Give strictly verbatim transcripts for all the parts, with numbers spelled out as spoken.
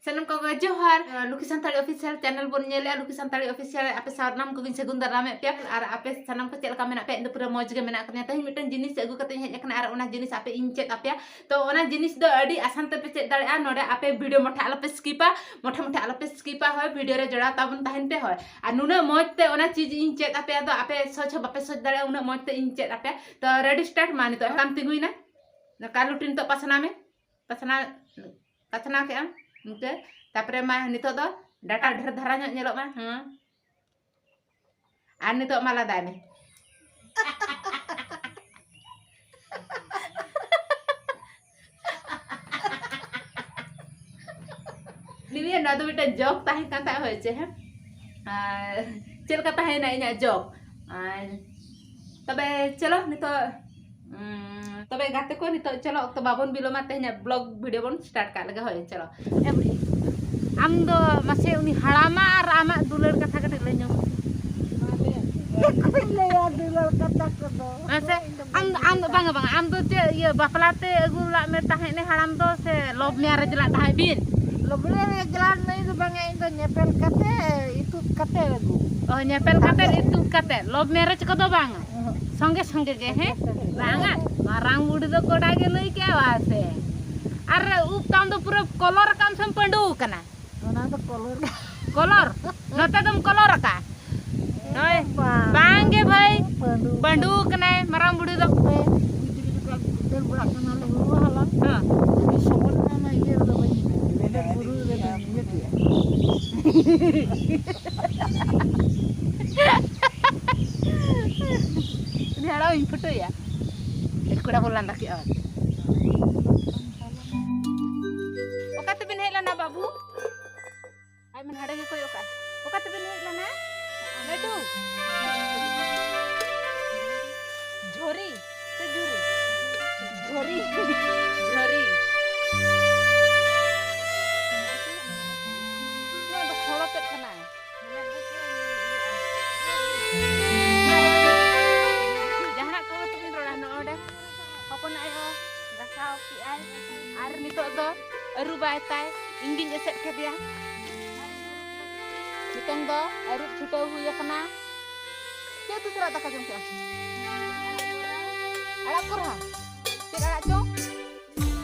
ᱥᱟᱱᱟᱢ ᱠᱚᱜᱮ ᱡᱚᱦᱟᱨ᱾ ᱞᱩᱠᱷᱤ ᱥᱟᱱᱛᱟᱲᱤ ᱚᱯᱷᱤᱥᱤᱭᱟᱞ ᱪᱮᱱᱮᱞ ᱵᱚᱱ ᱧᱮᱞᱮᱜᱼᱟ᱾ ᱞᱩᱠᱷᱤ ᱥᱟᱱᱛᱟᱲᱤ ᱚᱯᱷᱤᱥᱤᱭᱟᱞ ᱨᱮ ᱟᱯᱮ ᱥᱟᱱᱟᱢ ᱠᱚᱜᱮᱧ ᱥᱟᱹᱜᱩᱱ ᱫᱟᱨᱟᱢᱮᱫ ᱯᱮᱭᱟ᱾ ᱟᱨ ᱟᱯᱮ ᱥᱟᱱᱟᱢ ᱠᱚ ᱪᱮᱫ ᱞᱮᱠᱟ ᱢᱮᱱᱟᱜ ᱯᱮᱭᱟ? ᱤᱧ ᱫᱚ ᱯᱩᱨᱟᱹ ᱢᱚᱡᱽ ᱜᱮ ᱢᱮᱱᱟᱜ ᱠᱟᱫᱤᱧᱟ᱾ ᱛᱮᱦᱮᱧ ᱢᱤᱫᱴᱮᱱ ᱡᱤᱱᱤᱥ ᱟᱹᱜᱩ ᱠᱟᱛᱮᱧ ᱦᱮᱡ ᱟᱠᱟᱱᱟ, ᱟᱨ ᱚᱱᱟ ᱡᱤᱱᱤᱥ ᱟᱯᱮ ᱤᱧ ᱪᱮᱫ ᱟᱯᱮᱭᱟ᱾ ᱛᱚ ᱚᱱᱟ ᱡᱤᱱᱤᱥ ᱫᱚ ᱟᱹᱰᱤ ᱟᱥᱟᱱ ᱛᱮᱯᱮ ᱪᱮᱫ ᱫᱟᱲᱮᱭᱟᱜᱼᱟ᱾ ᱱᱚᱰᱮ ᱟᱯᱮ ᱵᱷᱤᱰᱤᱭᱳ ᱢᱚᱴᱷᱮ ᱟᱞᱚᱯᱮ ᱥᱠᱤᱯᱟ, ᱢᱚᱴᱷᱮ ᱢᱚᱴᱷᱮ ᱟᱞᱚᱯᱮ ᱥᱠᱤᱯᱟ᱾ ᱦᱳᱭ, ᱵᱷᱤᱰᱤᱭᱳ ᱨᱮ ᱡᱚᱲᱟᱣ ᱛᱟᱵᱚᱱ ᱛᱟᱦᱮᱱ ᱯᱮ᱾ ᱦᱳᱭ, ᱟᱨ ᱱᱩᱱᱟᱹᱜ ᱢᱚᱡᱽ ᱛᱮ ᱚᱱᱟ ᱪᱤᱡᱽ ᱤᱧ ᱪᱮᱫ ᱟᱯᱮᱭᱟ, ᱫᱚ ᱟᱯᱮ ᱥᱚᱪ ᱦᱚᱸ ᱵᱟᱯᱮ ᱥᱚᱪ ᱫᱟᱲᱮᱭᱟᱜᱼᱟ, ᱩᱱᱟᱹᱜ ᱢᱚᱡᱽ ᱛᱮ ᱤᱧ ᱪᱮᱫ ᱟᱯᱮᱭᱟ᱾ ᱛᱚ ᱨᱮᱰᱤ ᱥᱴᱟᱨᱴ, ᱢᱟ ᱱᱤᱛᱚᱜ ᱦᱟᱲᱟᱢ ᱛᱤᱸᱜᱩᱭᱮᱱᱟ, ᱠᱟᱞᱩᱴᱤ ᱱᱤᱛᱚᱜ ᱯᱟᱥᱱᱟᱣ ᱢᱮ, ᱯᱟᱥᱱᱟᱣ, ᱯᱟᱥᱱᱟᱣ ᱠᱮᱜᱼᱟᱢ ᱤᱱᱠᱟᱹ᱾ ᱛᱟᱯᱚᱨᱮ ᱢᱟ ᱱᱤᱛᱚᱜ ᱫᱚ ᱰᱟᱴᱟ ᱰᱷᱮᱨ ᱫᱷᱟᱨᱟ ᱧᱚᱜ ᱧᱮᱞᱚᱜ ᱢᱟ᱾ ᱦᱮᱸ, ᱟᱨ ᱱᱤᱛᱚᱜ ᱢᱟ ᱞᱟᱫᱟᱭ ᱢᱮ᱾ ᱱᱤᱭᱟᱹ ᱱᱚᱣᱟ ᱫᱚ ᱢᱤᱫᱴᱮᱱ ᱡᱚᱠ ᱛᱟᱦᱮᱸ ᱠᱟᱱ ᱛᱟᱦᱮᱸᱫ, ᱦᱳᱭ ᱪᱮ, ᱦᱮᱸ? ᱟᱨ ᱪᱮᱫ ᱞᱮᱠᱟ ᱛᱟᱦᱮᱸᱭᱮᱱᱟ ᱤᱧᱟᱹᱜ ᱡᱚᱠ? ᱟᱨ ᱛᱚᱵᱮ ᱪᱚᱞᱚ ᱱᱤᱛᱚᱜ, ᱩᱸ, ᱛᱚᱵᱮ ᱜᱟᱛᱮ ᱠᱚ, ᱱᱤᱛᱚᱜ ᱪᱚᱞᱚ, ᱚᱠᱛᱚ ᱵᱟᱵᱚᱱ ᱵᱤᱞᱚᱢᱟ, ᱛᱮᱦᱮᱧᱟᱜ ᱵᱞᱚᱜ ᱵᱷᱤᱰᱤᱭᱳ ᱵᱚᱱ ᱥᱴᱟᱨᱴ ᱠᱟᱜ ᱞᱮᱜᱮ᱾ ᱦᱳᱭ, ᱪᱚᱞᱚ᱾ ᱮ ᱵᱩᱰᱷᱤ, ᱟᱢ ᱫᱚ ᱢᱟᱥᱮ ᱩᱱᱤ ᱦᱟᱲᱟᱢᱟ ᱟᱨ ᱟᱢᱟᱜ ᱫᱩᱞᱟᱹᱲ ᱠᱟᱛᱷᱟ ᱠᱟᱹᱴᱤᱡ ᱞᱟᱹᱭ ᱧᱚᱜ ᱢᱮᱥᱮ᱾ ᱪᱮᱫ ᱠᱚᱧ ᱞᱟᱹᱭᱟ ᱫᱩᱞᱟᱹᱲ ᱠᱟᱛᱷᱟ ᱠᱚᱫᱚ? ᱢᱟᱥᱮ, ᱟᱢ, ᱟᱢ ᱫᱚ, ᱵᱟᱝᱟ, ᱵᱟᱝᱟ, ᱟᱢ ᱫᱚ ᱪᱮᱫ ᱤᱭᱟᱹ ᱵᱟᱯᱞᱟ ᱛᱮ ᱟᱹᱜᱩ ᱞᱟᱜ ᱢᱮ ᱛᱟᱦᱮᱸᱫ ᱮ ᱦᱟᱲᱟᱢ ᱫᱚ, ᱥᱮ ᱞᱚᱵᱷ ᱢᱮᱨᱮᱡᱽ ᱞᱟᱜ ᱛᱟᱦᱮᱸᱫ ᱵᱤᱱ? ᱞᱚᱵᱷ ᱢᱮᱨᱮᱡᱽ ᱞᱟᱜ ᱱᱩᱭ ᱫᱚ ᱵᱟᱝᱟ, ᱤᱧ ᱫᱚ ᱧᱮᱯᱮᱞ ᱠᱟᱛᱮ, ᱤᱛᱩᱫ ᱠᱟᱛᱮ ᱟᱹᱜᱩ᱾ ᱚ, ᱧᱮᱯᱮᱞ ᱠᱟᱛᱮ, ᱤᱛᱩᱫ ᱠᱟᱛᱮ, ᱞᱚᱵᱷ ᱢᱮᱨᱮᱡᱽ ᱠᱚᱫᱚ ᱵᱟᱝᱟ᱾ ᱚᱦᱚᱸ᱾ ᱥᱚᱸᱜᱮ ᱥᱚᱸᱜᱮ ᱜᱮ, ᱦᱮᱸ? ᱥᱚᱸᱜᱮ ᱥᱚᱸᱜᱮ᱾ ᱵᱟᱝᱟ, ᱢᱟᱨᱟᱝ ᱵᱩᱰᱷᱤ ᱫᱚ ᱠᱚᱰᱟ ᱜᱮ ᱞᱟᱹᱭ ᱠᱮᱜᱼᱟ, ᱵᱟᱝ ᱥᱮ? ᱟᱨ ᱩᱵ ᱛᱟᱢ ᱫᱚ ᱯᱩᱨᱟᱹ ᱠᱚᱞᱚᱨ ᱟᱠᱟᱱ ᱥᱮᱢ ᱯᱟᱹᱰᱩ ᱟᱠᱟᱱᱟ? ᱚᱱᱟ ᱫᱚ ᱠᱚᱞᱚᱨ᱾ ᱠᱚᱞᱚᱨ? ᱱᱚᱛᱮ ᱫᱚᱢ ᱠᱚᱞᱚᱨ ᱟᱠᱟ? ᱦᱳᱭ᱾ ᱵᱟᱝ᱾ ᱵᱟᱝ ᱜᱮ ᱵᱷᱟᱹᱭ᱾ ᱯᱟᱹᱰᱩ᱾ ᱯᱟᱹᱰᱩ ᱠᱟᱱᱟᱭ ᱢᱟᱨᱟᱝ ᱵᱩᱰᱷᱤ ᱫᱚ᱾ ᱦᱟᱯᱮ, ᱜᱤᱫᱽᱨᱟᱹ ᱡᱚᱠᱷᱚᱱ ᱫᱟᱹᱲ ᱵᱟᱲᱟᱜ ᱠᱟᱱᱟ ᱞᱮ ᱦᱩᱲᱩ ᱦᱟᱞᱟᱝ᱾ ᱦᱮᱸ᱾ ᱟᱹᱰᱤ ᱥᱚᱢᱚᱭ ᱠᱟᱱᱟ ᱤᱭᱟᱹ ᱨᱮᱫᱚ ᱵᱟᱹᱧ ᱤᱭᱟᱹ ᱠᱮᱜᱼᱟ᱾ ᱩᱱᱤ ᱦᱟᱲᱟᱢ ᱤᱧ ᱯᱷᱳᱴᱳᱭᱟ᱾ ᱮᱴᱠᱚᱲᱟ ᱵᱚᱱ ᱞᱟᱸᱫᱟ ᱠᱮᱜᱼᱟ᱾ ᱚᱠᱟ ᱛᱮᱵᱤᱱ ᱦᱮᱡ ᱞᱮᱱᱟ ᱵᱟᱹᱵᱩ? ᱟᱡ ᱢᱟ ᱦᱟᱸᱰᱮ ᱜᱮ ᱠᱚᱭᱚᱜ ᱠᱟᱜᱼᱟᱭ᱾ ᱚᱠᱟ ᱛᱮᱵᱤᱱ ᱦᱮᱡ ᱞᱮᱱᱟ? ᱞᱟᱹᱴᱩ? ᱡᱷᱚᱨᱤ ᱥᱮ ᱡᱷᱩᱨᱤ? ᱡᱷᱚᱨᱤ᱾ ᱡᱷᱚᱨᱤ᱾ ᱱᱚᱣᱟ ᱫᱚ ᱠᱷᱚᱲᱚ ᱛᱮᱫ ᱠᱟᱱᱟ᱾ ᱡᱟᱦᱟᱱᱟᱜ ᱠᱚ ᱛᱮᱵᱤᱱ ᱨᱚᱲᱟ, ᱱᱚᱜᱼᱚ ᱱᱚᱰᱮ ᱦᱚᱯᱚᱱ ᱟᱭᱳ ᱜᱟᱥᱟᱣ ᱠᱮᱜᱼᱟᱭ ᱟᱨ ᱱᱤᱛᱚᱜ ᱫᱚ ᱟᱹᱨᱩᱵᱟᱭ ᱛᱟᱭ᱾ ᱤᱧ ᱜᱤᱧ ᱮᱥᱮᱫ ᱠᱮᱫᱮᱭᱟ᱾ ᱱᱤᱛᱚᱝ ᱫᱚ ᱟᱹᱨᱩᱵ ᱪᱷᱩᱴᱟᱹᱣ ᱦᱩᱭ ᱟᱠᱟᱱᱟ᱾ ᱪᱮᱫ ᱩᱛᱩ ᱥᱟᱞᱟᱜ ᱫᱟᱠᱟ ᱡᱚᱢ ᱠᱮᱫᱼᱟ? ᱟᱲᱟᱜ ᱠᱚᱨᱦᱟ᱾ ᱪᱮᱫ ᱟᱲᱟᱜ ᱪᱚᱝ?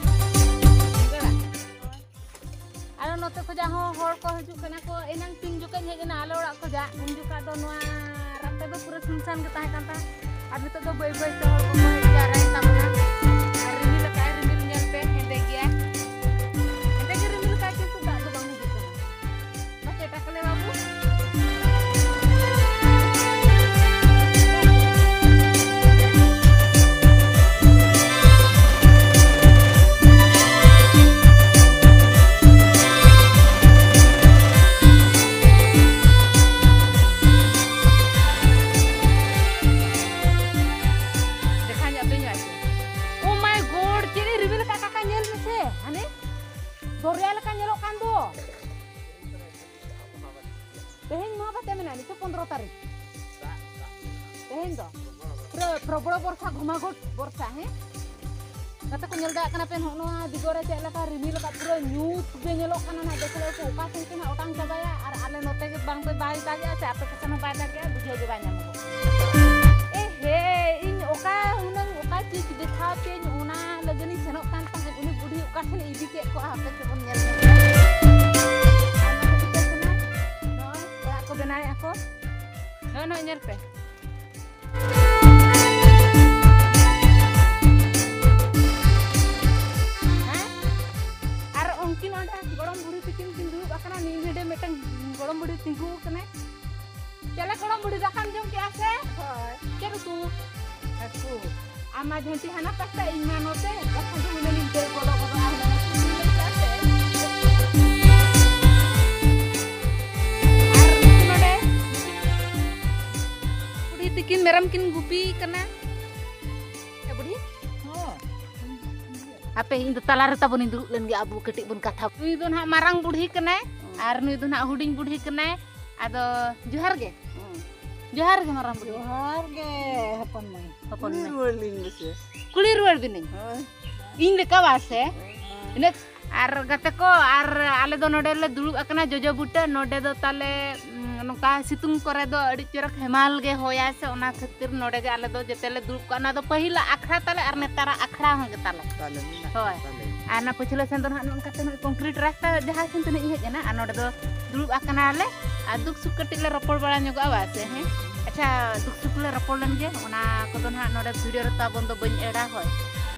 ᱢᱩᱱᱜᱟᱹ ᱟᱲᱟᱜ᱾ ᱟᱨᱚ ᱱᱚᱛᱮ ᱠᱷᱚᱡᱟᱜ ᱦᱚᱸ ᱦᱚᱲ ᱠᱚ ᱦᱤᱡᱩᱜ ᱠᱟᱱᱟ ᱠᱚ᱾ ᱮᱱᱟᱝ ᱛᱤᱱ ᱡᱚᱠᱷᱚᱱ ᱤᱧ ᱦᱮᱡ ᱮᱱᱟ ᱟᱞᱮ ᱚᱲᱟᱜ ᱠᱷᱚᱡᱟᱜ, ᱩᱱ ᱡᱚᱠᱷᱟᱜ ᱫᱚ ᱱᱚᱣᱟ ᱨᱟᱥᱛᱟ ᱫᱚ ᱯᱩᱨᱟᱹ ᱥᱩᱱᱥᱟᱱ ᱜᱮ ᱛᱟᱦᱮᱸ ᱠᱟᱱ ᱛᱟᱦᱮᱸᱫ᱾ ᱟᱨ ᱱᱤᱛᱚᱜ ᱫᱚ ᱵᱟᱹᱭ ᱵᱟᱹᱭ ᱛᱮ ᱦᱚᱲ ᱠᱚᱠᱚ ᱦᱮᱡ ᱡᱟᱣᱨᱟᱭᱮᱱ ᱛᱟᱵᱚᱱᱟ᱾ ᱟᱨ ᱨᱤᱢᱤᱞ ᱟᱠᱟᱫᱼᱟᱭ, ᱨᱤᱢᱤᱞ ᱧᱮᱞ ᱯᱮ, ᱦᱮᱸᱫᱮ ᱜᱮᱭᱟ᱾ ᱦᱮᱸᱫᱮ ᱜᱮ ᱨᱤᱢᱤᱞ ᱟᱠᱟᱫᱼᱟᱭ, ᱠᱤᱱᱛᱩ ᱫᱟᱜ ᱫᱚ ᱵᱟᱝ ᱦᱤᱡᱩᱜ ᱠᱟᱱᱟ᱾ ᱵᱟᱥᱮ ᱴᱟᱠᱞᱮ ᱵᱟᱹᱵᱩ? ᱫᱮᱠᱷᱟ ᱧᱚᱜ ᱟᱯᱮ ᱧᱚᱜ ᱟᱪᱪᱷᱟ᱾ Oh my God, ᱪᱮᱫ ᱮ ᱨᱤᱢᱤᱞ ᱟᱠᱟᱫ ᱠᱟᱠᱟ, ᱧᱮᱞ ᱢᱮᱥᱮ᱾ ᱦᱟᱱᱮ ᱫᱚᱨᱭᱟ ᱞᱮᱠᱟ ᱧᱮᱞᱚᱜ ᱠᱟᱱ ᱫᱚ᱾ ᱛᱮᱦᱮᱧ ᱢᱚᱦᱟᱵᱟᱛᱮ ᱢᱮᱱᱟᱜᱼᱟ, ᱱᱤᱛᱚᱜ ᱯᱚᱱᱫᱽᱨᱚ ᱛᱟᱹᱨᱤᱠᱷ᱾ ᱛᱮᱦᱮᱧ ᱫᱚ ᱯᱩᱨᱟᱹ ᱯᱨᱚᱵᱚᱲ ᱵᱚᱨᱥᱟ, ᱜᱷᱚᱢᱟᱜᱷᱚᱴ ᱵᱚᱨᱥᱟ, ᱦᱮᱸ? ᱜᱟᱛᱮ ᱠᱚ, ᱧᱮᱞ ᱫᱟᱲᱮᱭᱟᱜ ᱠᱟᱱᱟ ᱯᱮ, ᱱᱚᱜᱼᱚ ᱱᱚᱣᱟ ᱫᱤᱜᱚ ᱨᱮ ᱪᱮᱫ ᱞᱮᱠᱟ ᱨᱤᱢᱤᱞ ᱟᱠᱟᱫ, ᱯᱩᱨᱟᱹ ᱧᱩᱛ ᱜᱮ ᱧᱮᱞᱚᱜ ᱠᱟᱱᱟ ᱱᱟᱦᱟᱜ᱾ ᱫᱮᱠᱷ ᱞᱮ ᱠᱚ ᱚᱠᱟ ᱥᱮᱱ ᱛᱮ ᱱᱟᱦᱟᱜ ᱚᱴᱟᱝ ᱪᱟᱵᱟᱭᱟ, ᱟᱨ ᱟᱞᱮ ᱱᱚᱛᱮ ᱜᱮ ᱵᱟᱝ ᱯᱮ, ᱵᱟᱭ ᱫᱟᱜᱮᱜᱼᱟ ᱥᱮ ᱟᱯᱮ ᱠᱚ ᱥᱮᱱ ᱦᱚᱸ ᱵᱟᱭ ᱫᱟᱜᱮᱜᱼᱟ, ᱵᱩᱡᱷᱟᱹᱣ ᱜᱮ ᱵᱟᱭ ᱧᱟᱢᱚᱜᱚᱜ᱾ ᱮ ᱦᱮ, ᱤᱧ ᱚᱠᱟ ᱦᱩᱱᱟᱹᱝ ᱚᱠᱟ ᱪᱤᱡᱽ ᱫᱮᱠᱷᱟᱣ ᱯᱮᱭᱟᱹᱧ, ᱚᱱᱟ ᱞᱟᱹᱜᱤᱫ ᱤᱧ ᱥᱮᱱᱚᱜ ᱠᱟᱱ ᱛᱟᱦᱮᱸᱫ, ᱩᱱᱤ ᱵᱩᱰᱷᱤ ᱚᱠᱟ ᱥᱮᱱ ᱤᱫᱤ ᱠᱮᱫ ᱠᱚᱣᱟ, ᱦᱟᱯᱮ ᱥᱮ ᱵᱚᱱ ᱧᱮᱞ ᱧᱚᱜᱟ᱾ ᱟᱨ ᱱᱚᱛᱮ ᱫᱚ ᱪᱮᱫ ᱠᱟᱱᱟ? ᱱᱚᱜᱼᱚᱭ ᱚᱲᱟᱜ ᱠᱚ ᱵᱮᱱᱟᱣᱮᱫᱼᱟ ᱠᱚ, ᱱᱚᱜᱼᱚᱭ, ᱱᱚᱜᱼᱚᱭ ᱧᱮᱞ ᱯᱮ᱾ ᱦᱮᱸ? ᱟᱨ ᱩᱱᱠᱤᱱ ᱚᱸᱰᱮ ᱜᱚᱲᱚᱢ ᱵᱩᱲᱦᱤ ᱛᱟᱹᱠᱤᱱ ᱠᱤᱱ ᱫᱩᱲᱩᱵ ᱟᱠᱟᱱᱟ, ᱱᱤᱭᱟᱹ ᱱᱚᱰᱮ ᱢᱤᱫᱴᱟᱝ ᱜᱚᱲᱚᱢ ᱵᱩᱲᱦᱤ ᱛᱤᱸᱜᱩ ᱟᱠᱟᱱᱟᱭ᱾ ᱪᱮᱞᱮ ᱜᱚᱲᱚᱢ ᱵᱩᱲᱦᱤ, ᱫᱟᱠᱟᱢ ᱡᱚᱢ ᱠᱮᱜᱼᱟ ᱥᱮ? ᱦᱳᱭ᱾ ᱪᱮᱫ ᱩᱛᱩ? ᱦᱟᱹᱠᱩ᱾ ᱟᱢ ᱢᱟ ᱡᱷᱟᱹᱱᱴᱤ ᱦᱟᱱᱟ ᱯᱟᱥᱴᱟ, ᱤᱧ ᱢᱟ ᱱᱚᱛᱮ, ᱵᱟᱠᱷᱟᱱ ᱫᱚ ᱦᱩᱱᱟᱹᱝ ᱤᱧ ᱫᱟᱹᱲ ᱵᱚᱞᱚ ᱜᱚᱫᱚᱜᱼᱟ ᱦᱩᱱᱟᱹᱝ᱾ ᱟᱨ ᱱᱩᱠᱩ ᱱᱚᱰᱮ ᱵᱩᱰᱷᱤ ᱛᱤᱠᱤᱱ ᱢᱮᱨᱚᱢ ᱠᱤᱱ ᱜᱩᱯᱤ ᱠᱟᱱᱟ᱾ ᱮ ᱵᱩᱰᱷᱤ? ᱦᱚᱸ᱾ ᱟᱯᱮ, ᱤᱧ ᱫᱚ ᱛᱟᱞᱟ ᱨᱮ ᱛᱟᱵᱚᱱᱤᱧ ᱫᱩᱲᱩᱵ ᱞᱮᱱ ᱜᱮ, ᱟᱵᱚ ᱠᱟᱹᱴᱤᱡ ᱵᱚᱱ ᱠᱟᱛᱷᱟ᱾ ᱱᱩᱭ ᱫᱚ ᱱᱟᱦᱟᱜ ᱢᱟᱨᱟᱝ ᱵᱩᱰᱷᱤ ᱠᱟᱱᱟᱭ, ᱦᱩᱸ᱾ ᱟᱨ ᱱᱩᱭ ᱫᱚ ᱱᱟᱦᱟᱜ ᱦᱩᱰᱤᱧ ᱵᱩᱰᱷᱤ ᱠᱟᱱᱟᱭ᱾ ᱟᱫᱚ ᱡᱚᱦᱟᱨ ᱜᱮ᱾ ᱦᱩᱸ᱾ ᱡᱚᱦᱟᱨ ᱜᱮ ᱢᱟᱨᱟᱝ ᱵᱩᱰᱷᱤ᱾ ᱡᱚᱦᱟᱨ ᱜᱮ ᱦᱚᱯᱚᱱ ᱢᱟᱹᱭ᱾ ᱦᱚᱯᱚᱱ ᱠᱩᱞᱤ ᱢᱟᱹᱭ᱾ ᱨᱩᱣᱟᱹᱲ ᱞᱤᱧ ᱢᱮᱥᱮ᱾ ᱠᱩᱞᱤ ᱨᱩᱣᱟᱹᱲ ᱵᱤᱱᱟᱹᱧ᱾ ᱦᱳᱭ᱾ ᱤᱧ ᱞᱮᱠᱟ ᱵᱟ ᱥᱮ? ᱦᱳᱭ᱾ ᱤᱱᱟᱹ ᱟᱨ ᱜᱟᱛᱮ ᱠᱚ, ᱟᱨ ᱟᱞᱮ ᱫᱚ ᱱᱚᱰᱮ ᱞᱮ ᱫᱩᱲᱩᱵ ᱟᱠᱟᱱᱟ ᱡᱚᱡᱚ ᱵᱩᱴᱟᱹ᱾ ᱱᱚᱰᱮ ᱫᱚ ᱛᱟᱞᱮ, ᱩᱸ, ᱱᱚᱝᱠᱟ ᱥᱤᱛᱩᱝ ᱠᱚᱨᱮ ᱫᱚ ᱟᱹᱰᱤ ᱪᱚᱨᱚᱠ ᱦᱮᱢᱟᱞ ᱜᱮ ᱦᱚᱭᱟᱭ ᱥᱮ, ᱚᱱᱟ ᱠᱷᱟᱹᱛᱤᱨ ᱱᱚᱰᱮ ᱜᱮ ᱟᱞᱮ ᱫᱚ ᱡᱮᱛᱮ ᱞᱮ ᱫᱩᱲᱩᱵ ᱠᱚᱜᱼᱟ᱾ ᱚᱱᱟ ᱫᱚ ᱯᱟᱹᱦᱤᱞᱟᱜ ᱟᱠᱷᱲᱟ ᱛᱟᱞᱮ ᱟᱨ ᱱᱮᱛᱟᱨᱟᱜ ᱟᱠᱷᱲᱟ ᱦᱚᱸ ᱜᱮ ᱛᱟᱞᱮ᱾ ᱛᱟᱞᱮ ᱢᱮᱱᱟᱜ ᱦᱳᱭ᱾ ᱛᱟᱞᱮ᱾ ᱟᱨ ᱚᱱᱟ ᱯᱟᱹᱪᱷᱞᱟᱹ ᱥᱮᱱ ᱫᱚ ᱱᱟᱦᱟᱜ ᱱᱚᱝᱠᱟ ᱛᱮ ᱱᱚᱜᱼᱚᱭ ᱠᱚᱝᱠᱨᱤᱴ ᱨᱟᱥᱛᱟ ᱡᱟᱦᱟᱸ ᱥᱮᱱ ᱛᱮ ᱱᱟᱜ ᱦᱮᱡ ᱮᱱᱟ, ᱟᱨ ᱱᱚᱰᱮ ᱫᱚ ᱫᱩᱲᱩᱵ ᱟᱠᱟᱱᱟᱞᱮ ᱟᱨ ᱫᱩᱠ ᱥᱩᱠ ᱠᱟᱹᱴᱤᱡ ᱞᱮ ᱨᱚᱯᱚᱲ ᱵᱟᱲᱟ ᱧᱚᱜᱚᱜᱼᱟ, ᱵᱟᱥᱮ? ᱦᱮᱸ, ᱟᱪᱪᱷᱟ, ᱫᱩᱠ ᱥᱩᱠ ᱞᱮ ᱨᱚᱯᱚᱲ ᱞᱮᱱ ᱜᱮ, ᱚᱱᱟ ᱠᱚᱫᱚ ᱱᱟᱦᱟᱜ ᱱᱚᱰᱮ ᱵᱷᱤᱰᱤᱭᱳ ᱨᱮ ᱛᱟᱵᱚᱱ ᱫᱚ ᱵᱟᱹᱧ ᱮᱰᱟ᱾ ᱦᱳᱭ,